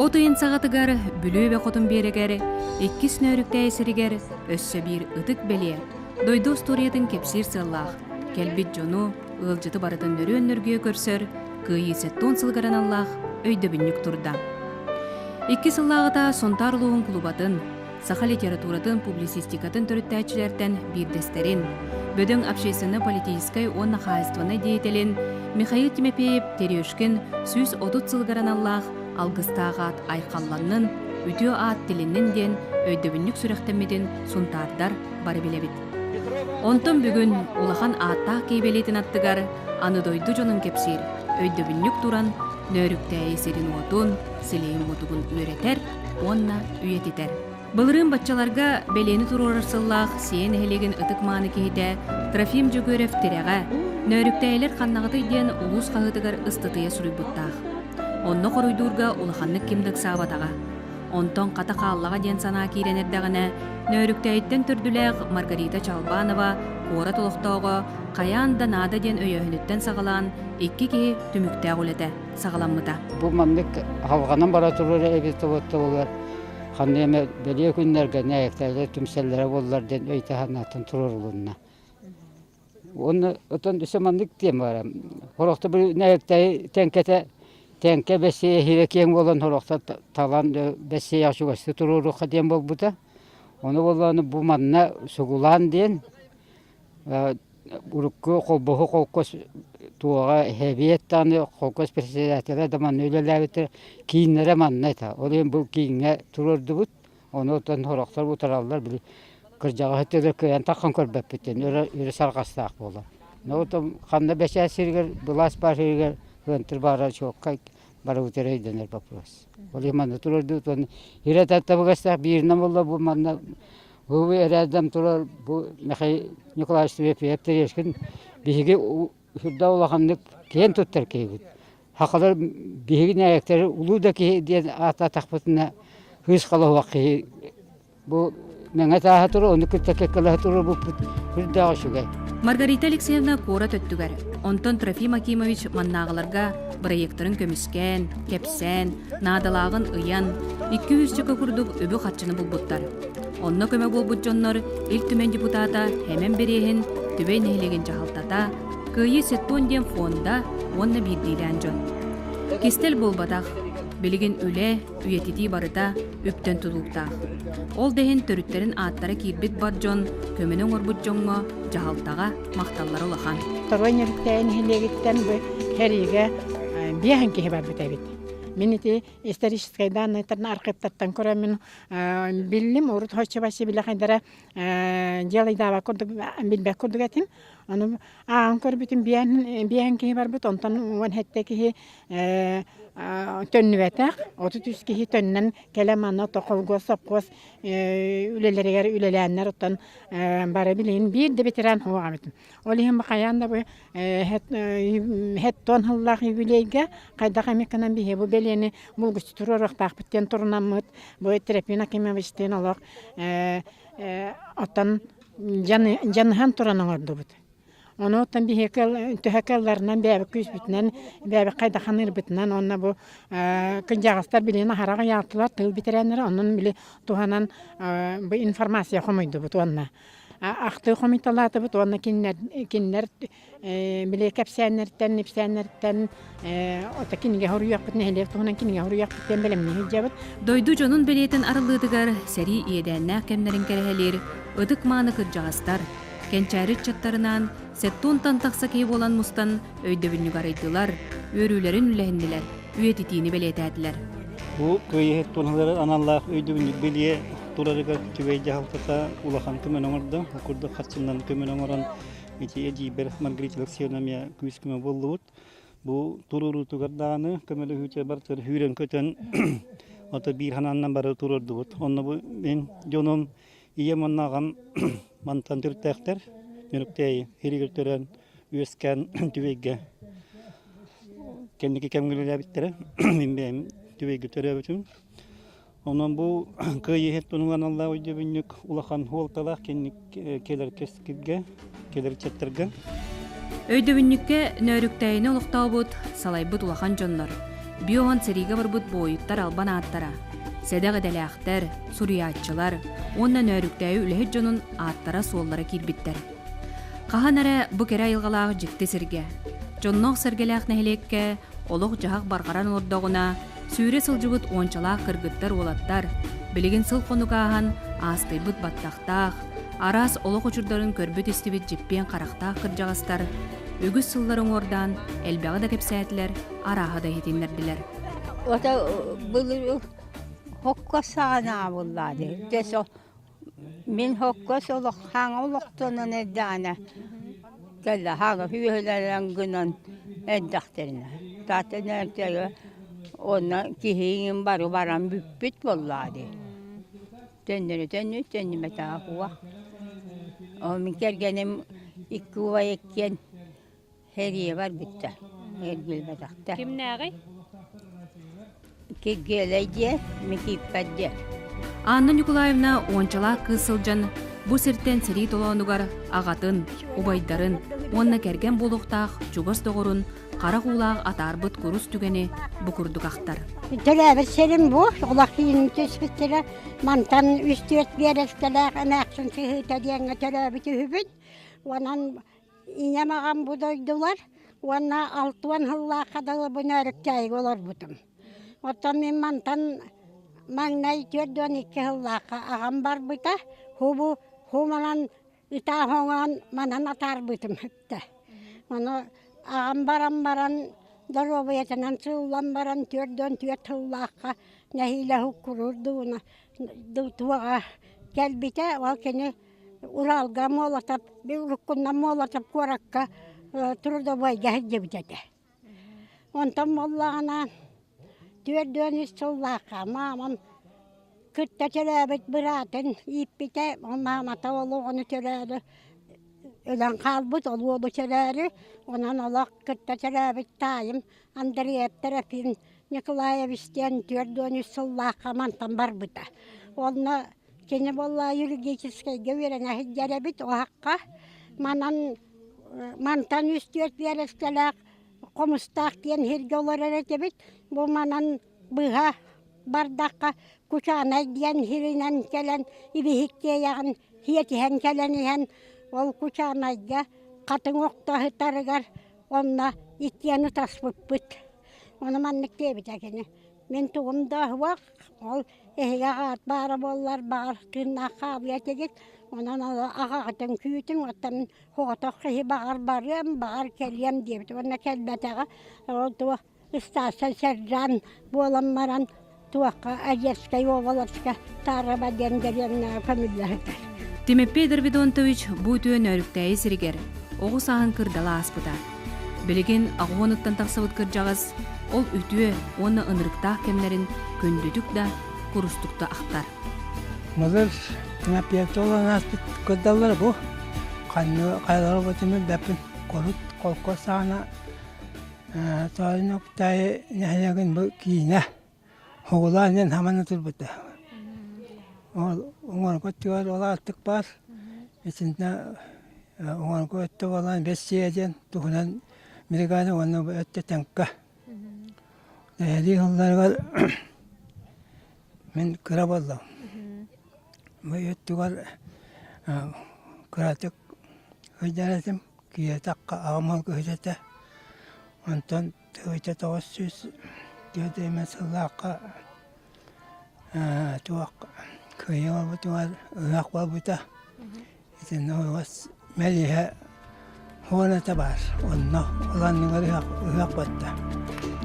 От ыйын саҕатыгар Бүлүү эбэ хотун биэрэгэр иккис Нөөрүктээйи сиригэр өссө биир ытык бэлиэ, дойду устуоруйатын кэпсиир сыаллаах, кэлбит дьону, ыалдьыты барытын нөрүөн-нөргүйэ көрсөр Кыайыы 70 сылыгар аналлаах өйдөбүнньүк турда. Икки сыллааҕыта Сунтаар улууһун кулубатын, саха литературатын, публицистикатын төрүттээччилэртэн биирдэстэрин, бөдөҥ общественно-политическай уонна хаһаайыстыбаннай деятелин Михаил Тимофеев Терешкин 130 сылыгар аналлаах Алгыстаах аат айхалланнын, үтүө аат тилиннин диэн өйдөбүнньүк сүрэхтэммитин сунтаардар бары билэбит. Онтон бүгүн улахан ааттаах киһи бэлиэтин аттыгар аны дойду дьонун кэпсиир өйдөбүнньүк туран Нөөрүктээйи сирин-уотун, силиһин-мутугун үөрэтэр уонна үйэтитэр. Былырыын баччаларга бэлиэни туруорар сыллаах Сиэ нэһилиэгин ытык-мааны киһитэ Трофим Дьөгүөрэв тирэҕэ Нөөрүктээйилэр ханнаҕытый диэн улуус хаһыатыгар ыстатыйа суруйбуттаах. Онно хоруйдуурга улаханнык ким да ыксаабатаҕа. Онтон хата хааллаҕа диэн санаа киирэн эрдэҕинэ, Нөөрүктээйиттэн төрдүлээх Маргарита Чалбанова куорат олохтооҕо хайаан да наада диэн өйөөһүнүттэн саҕалаан икки киһи түмүктээх үлэтэ саҕаламмыта. Бу маннык халҕанан бара турар эбит буоллар ханна эмэ бэлиэ күннэргэ нэһилиэктэргэ түмсэллэрэ буоллар диэн өй-санааттан туруорулунна. Уонна оттон өссө маннык диэн баара. Хорохто бу нэһилиэктэри тэҥкэтэ тэҥкэ бэссиэ иһирэ киэҥ буолан хорохто талан бэссиэйэҕэ чугастыы туруоруохха диэн буолбута. Ону буоллаҕына бу манна сугулаан диэн урукку холбоһу холкуос туоҕа эбиэт даҕаны холкуос председателэ да манна үлэлээбитэ кииннэрэ манна этэ. Ол иһин бу кииҥҥэ туруордубут. Ону оттон сорохтор утараллар били кырдьаҕаһы төлө кыайан таххан көрбөппүт диэн өрө өрө сарҕастаах буолар. Но отон ханна бэчээт сиригэр былаас баар сиригэр ыантыр баара чуоккай барыбыт эрэ өйдөнөр вопрос. Ол иһин манна турардыбыт уонна ирэ табыгастаах бииринэн буолла бу манна бу эрээдэм турар бу Михаил Николаевич Тимофеев Терешкин биһиги сүрдээх улаханнык киэн туттар киһибит. Сахалар биһиги нэһилиэктэри улуу да киһи диэн ааттаатахпытына кыыс холоһуох киһи бу мэҥэ тааһа турар, ону кытта кэккэлэһэ турарбыппыт сүрдээх үчүгэй. Маргарита Алексеевна куорат өттүгэр, онтон Трофим Акимович маннааҕыларга бырайыактарын көмүскээн, кэпсээн, наадалааҕын ыйан, 200 чөкө курдук үбү-харчыны булбуттар. Онно көмө буолбут дьоннор Ил Түмэн депутата Хэмэн Бириэһин, Түбэй нэһилиэгин дьаһалтата, Кыайыы Сеттон диэн фонда уонна биирдиилээн дьон. Кистэл буолбатах, билигин үлэ, үйэтитии барыта үптэн тутулуктаах. Ол да иһин төрүттэрин ааттара киирбит бар дьон көмөнү оҥорбут дьоҥҥо, дьаһалтаҕа махталлара улахан. Второй Нөрүктээн нэһилиэгиттэн бу сэриигэ биэһин киһи барбыт эбит. Мин ити историческай данныйтан архивтартан көрөммүн биллим, урут хоччо билэхайдара дьыалайдаабат курдук билбэт курдук этим. Ону ааҕан көрбүтүм биэһин киһи барбыт, онтон 17 киһи төннүбэтэх, 33 киһи төннөн кэлэн манна холкуос, сопхуос үлэлэригэр үлэлээннэр оттон бары билигин биир да ветеран суох эбит. Ол иһин бу хайаан да бу хэттон сыллаах юбилейга хайдах эмит гынан биһиги бу бэлиэни булгуччу туруоруохтаахпыт диэн турунаммыт бу Трофим Акимовичтыын олох оттон дьаныһан туран оҥордубут. Ону оттон биһиги төһө кыалларынан бэйэбит күүспүтүнэн, бэйэбит хайдах ханыырбытынан уонна бу кырдьаҕастар билигин аһара аҕыйаатылар тыыл бэтэрээннэрэ онон били туһанан бу информация хомуйдубут уонна ахтыы хомуйталаатыбыт уонна кинилэр кинилэр били кэпсээннэртэн, ипсээннэртэн ото кинигэ хоруйуохпут, нэһилиэк туһунан кинигэ хоруйуохпут диэн бэлэмнии сылдьабыт. Дойду дьонун бэлиэтин арыллыытыгар сэрии иэдээннээх кэмнэрин кэрэһэлиир ытык-мааны кырдьаҕастар, кэнчээри ыччаттарынаан сеттуонтан тахса киһи буолан мустан өйдөбүнньүк арыйдылар, үөрүүлэрин үллэһиннилэр, үйэтитиини бэлиэтээтилэр. Бу кыайыы туһалары аналлаах өйдөбүнньүк бэлиэ турарыгар Түбэй дьаһалтата улахан көмөнү оҥордо. Ол курдук харчынан көмөнү оҥорон ити эдьиийбэр Маргарита Алексеевна эмиэ күүс-көмө буоллубут. Бу туруоруутугар даҕаны көмөлөһүүтэ барытыгар сүүрэн-көтөн ото биир санааннан бары туруордубут. Онно бу мин дьонум ийэм уонна аҕам мантан төрүттээхтэр. Нөрүктээйи сиригэр төрөөн үөскээн Түбэйгэ кэнники кэмҥэ үлэлээбиттэрэ. Мин бэйэм Түбэйгэ төрөөбүтүм. Онон бу Кыайыы иһит туһунан аналлаах өйдөбүнньүк улахан суолталаах кэнник кэлэр кэскилгэ, кэлэр ыччаттарга. Өйдөбүнньүккэ Нөөрүктээйини олохтообут, салайбыт улахан дьоннор. Биоһон сэриигэ барбыт буойуттар албан ааттара, сэдэх идэлээхтэр, суруйааччылар уонна нөөрүктээйи үлэһит дьонун ааттара-суоллара киирбиттэр. Хаһан эрэ бу кэрэ айылҕалаах дьикти сиргэ, дьонноох-сэргэлээх нэһилиэккэ олох-дьаһах барҕаран олордоҕуна, сүүрэ сылдьыбыт уончалаах кыргыттар-уолаттар, билигин сыл-хонук ааһан аастыйбыт баттахтаах, араас олох очурдарын көрбүт-истибит дьиппиэн харахтаах кырдьаҕастар үгүс сыллары уҥуордаан элбэҕи да кэпсээтилэр, арааһы да иһитиннэрдилэр. Ото былыр хокко саҕанаабыллаады. Мин хоккос олох хаҥа олохтонон эрдэҕинэ кэллэ хаҥа үөһэлэрэн гынан эрдэхтэринэ таата нэртэгэ уонна киһиҥин бары баран бүппүт буоллаа дии төннөрү төннү төннүмэтэҕэ уох ол мин кэргэним икки убай иккиэн Сэрии барбыттар, эргилбэтэхтэр. Кимнээҕий? Киргиэлэй диэ, Микииппэр диэ. Анна Ньукулаевна уончалаах кыыс сылдьан бу сиртэн сэрии толоонугар аҕатын, убайдарын уонна кэргэн буолуохтаах чугас доҕорун харах уулаах атаарбыт курус түгэни бу курдук ахтар. Төрөөбүт сирим бу, улахиин түспүттэрэ. Мантан үс-түөрт биэрэстэлээх эмээхсин сыһыыта диэҥҥэ төрөөбүт үһүбүт. Онон Ийэм аҕам бу дойдулар уонна алтыан сыллаахха дылы бу Нөөрүктээйигэ олорбутум. Оттон мин мантан маҥнай 42 сыллаахха аҕам барбыта, хубу хуманан ытаа хоҥоон манан атаарбытым өттө. Ону аҕам баран баран доруобуйатынан сыыллан баран 44 сыллаахха нэһиилэ һуккуруур дууна туоҕа кэлбитэ, ол кини Уралга Молотов, уруккунан Молотов куоракка трудовойга сылдьыбыт этэ. Онтон буоллаҕына 43 сыллаахха маамам кытта төрөөбүт быраатын ииппитэ, маамата ол оҕону төрөөрү өлөн хаалбыт, ол уолу төрөөрү, онон олох кытта төрөөбүт таайым Андреев Трофим Николаевич диэн 43 сыллаахха мантан барбыта. Онно Кини буолла юридическайга үөрэнэ сылдьар эбит уһахха. Манан мантан үс-түөрт биэрэстэлээх Хомустаах диэн сиргэ олорор этибит. Бу манан быһа бардахха Кучанай диэн сиринэн кэлэн ибиһиктиэйэҕин сиэтиһэн кэлэн иһэн ол Кучанайга хатыҥ охто сытарыгар онно иккиэн ытаспыппыт. Ону маннык диэбитэ кини. Мин тугум да суох, ол эһиги аҕаҕыт баара буоллар, баҕар тыыннаах хаалыа этигит, онон аҕаҕытын күүтүҥ, оттон соҕотох киһи баҕар барыам, баҕар кэлиэм диэбит уонна кэлбэтэҕэ. Ол туох ыстаарсай сержант буолан баран туохха Одесскай уобаласка Тараба диэн дэриэбинэҕэ көмүллэ сытар. Тимофей Дорвидонтович бу үтүө Нөөрүктээйи сиригэр оҕо сааһын кырдала ааспыта. Билигин аҕуонуттан тахсыбыт кырдьаҕас ол үтүө уонна ынырыктаах кэмнэрин күндүтүк да, курустук да ахтар. Мазыр Тимофеевтолон ааспыт кырдаллара бу. Ханны хайалары бутун билбэппин. Корут холкуос саҕана Тоойун Октаайы нэһилиэгин бу киинэ Оҕулаан диэн хамана турбута. Ол оҥорго өттүгэр ол аартык баар. Итиннэ оҥорго өттө буолан Бэссиэ диэн туһунан бригада уонна бу өттө Тэҥкэ. Нэһилиэк ылларыгар мин кыра буоллум. Бу өттүгэр кыратык сылдьар этим. Киһиэтэххэ аҕам алгыһыт этэ. Онтон Тыһыынча 904 эмэ сыллаахха туох кыайыы буолбутугар ыһыах буолбута. Итиннэ ойоҕос мэлиһэ хуоната баар. Онно ол анныгар ыһыах, ыһыах буолта.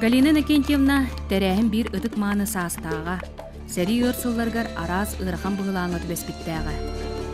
Галина Иннокентьевна тэрээһин биир ытык-мааны саастааҕа, сэрии ыар сылларыгар араас ыарахан быһылааҥҥа түбэспиттээҕэ.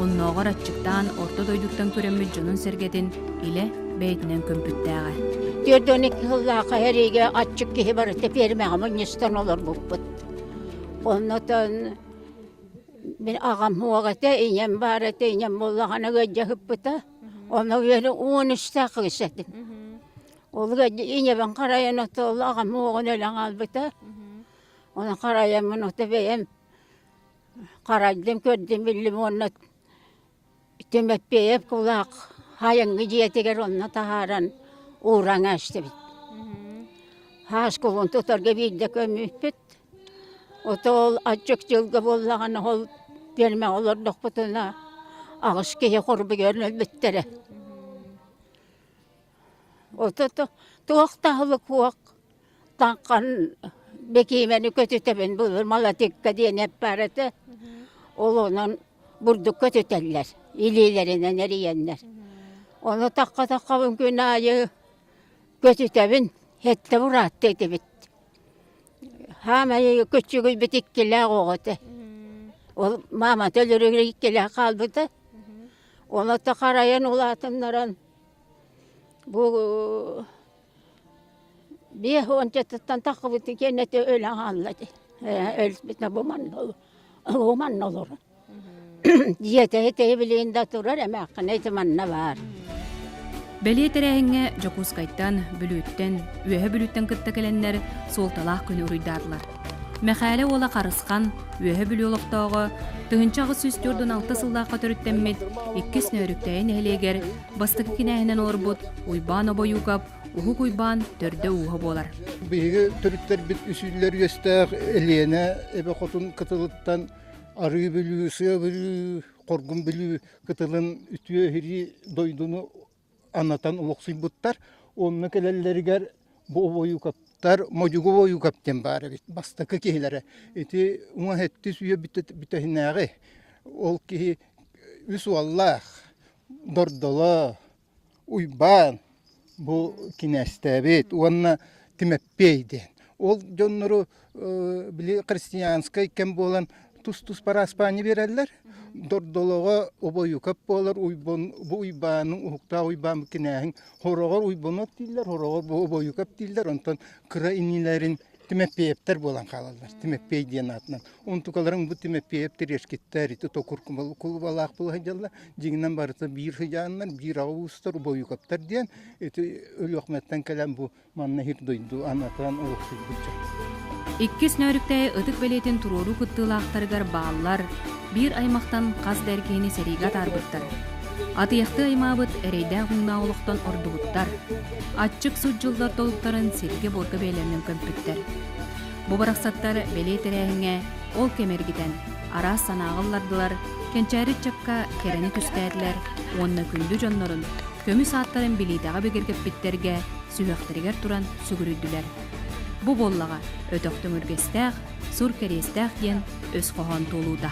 Оннооҕор аччыктаан орто дойдуттан күрэммит дьонун-сэргэтин илэ бэйэтинэн көмпүттээҕэ. 42 сыллаахха сэриигэ аччык киһи барыта пиэрмэҕэ мунньустан олорбуппут. Оннотон мин аҕам суох этэ, ийэм баар этэ, ийэм буоллаҕына ыалдьа сыппыта. Онно үөрэ 13-тээх кыыс этим. Ол ийэбин харайан ото аҕам уоҕун өлөн хаалбыта. Ону харайаммын ото бэйэм харайдым, көрдүм, биллим уонна Түмэппиэйэп кулаах хайыҥҥы дьиэтигэр онно таһааран уураҥа истибит. Хаас кулун тутарга биирдэ көммүппүт. Ото ол аччык дьылга буоллаҕына ол пиэрмэҕэ олордохпутуна аҕыс киһи хорбуйан өлбүттэрэ. Ото туох да аһылык суох таҥхан бэкиимэни көтүтэбин былыр малатикка диэн эп баар этэ. Ол онон бурдук көтүтэллэр илиилэринэн эрийэннэр. Ону тахха-таххабын күн аайы көтүтэбин, сэттэ бураатта этибит. Хаамай көччүгүйбүт иккилээх оҕо этэ. Ол маамата өлөрүгэр иккилээх хаалбыта. Ону харайан улаатыннаран бу биэс уончатыттан таххыбыт кэннэ өлөн хаалла ити. Өлбүтэ бу манна бу манна олорор. Дьиэтэ ити билигин да турар эмээххинэ ити манна баар. Бэлиэ тэрээһиҥҥэ Дьокуускайтан, Бүлүүттэн, Үөһэ Бүлүүттэн кытта кэлэннэр суолталаах күнү уруйдаатылар. Мэхээлэ уола Харысхан, Үөһэ Бүлүү олохтооҕо, 1846 сыллаахха төрүттэммит иккис Нөөрүктээйи нэһилиэгэр бастакы кинээһинэн олорбут Уйбаан Обоюков Уһук Уйбаан төрдө-ууһа буолар. Биһиги төрүттэрбит үсүллэр үөстээх Элиэнэ эбэ хотун кытылыттан Арыы Бүлүү, Сыа Бүлүү, Хоргун Бүлүү кытылын үтүө иһирии дойдуну анатан олохсуйбуттар. Онно кэлэллэригэр бу Обоюковтар, Модьугу Обоюков диэн баар эбит, бастакы киһилэрэ. Ити уҥа сэттис үйэ бүтэһинээҕи ол киһи үс уоллаах, Дордоло, Уйбаан бу кинээстээбит уонна Тимэппиэй диэн. Ол дьоннору били христианскай кэм буолан тус-туспа араспаанньа биэрэллэр. Дордолоҕо Обоюкап буолар Уйбон бу Уйбаанын уһуктаах Уйбаан кинээһин хороҕор Уйбонов дииллэр, хороҕор бу Обоюкап дииллэр, онтон кыра инилэрин Тимэппиэйэптэр буолан хаалаллар. Тимэппиэй диэн аатынан. Онтукаларын бу Тимэппиэйэптэр эскиттэр ити токур кулубалаах буола сылдьаллар. Дьиҥинэн барыта биир сыдьааннар, биир аҕа уустар, Обоюковтар диэн ити Өлүөхүмэттэн кэлэн бу манна сир дойду анатан олохсуйбут дьон. Иккис Нөөрүктэйи ытык бэлиэтин туруоруу кыттыылаахтарыгар бааллар, биир аймахтан хас да эр киһини сэриигэ атаарбыттар. Атыйахтыы аймаабыт эрэйдээх муҥнаах олохтон ордубуттар. Аччык сут дьыллар толуктарын сиргэ-буорга бэйэлэринэн көмпүттэр. Бу барахсаттар бэлиэ тэрээһиҥҥэ ол кэм эргитэн, араас санааҕа ыллардылар, кэнчээри ыччакка кэрэни түстээтилэр уонна күндү дьоннорун, көмүс ааттарын билиитэҕэ бигэргэппиттэргэ сүһүөхтэригэр туран сүгүрүйдүлэр. Бу буоллаҕа өтөх төҥүргэстээх, сур кэриэстээх диэн өс хоһоон туолуута.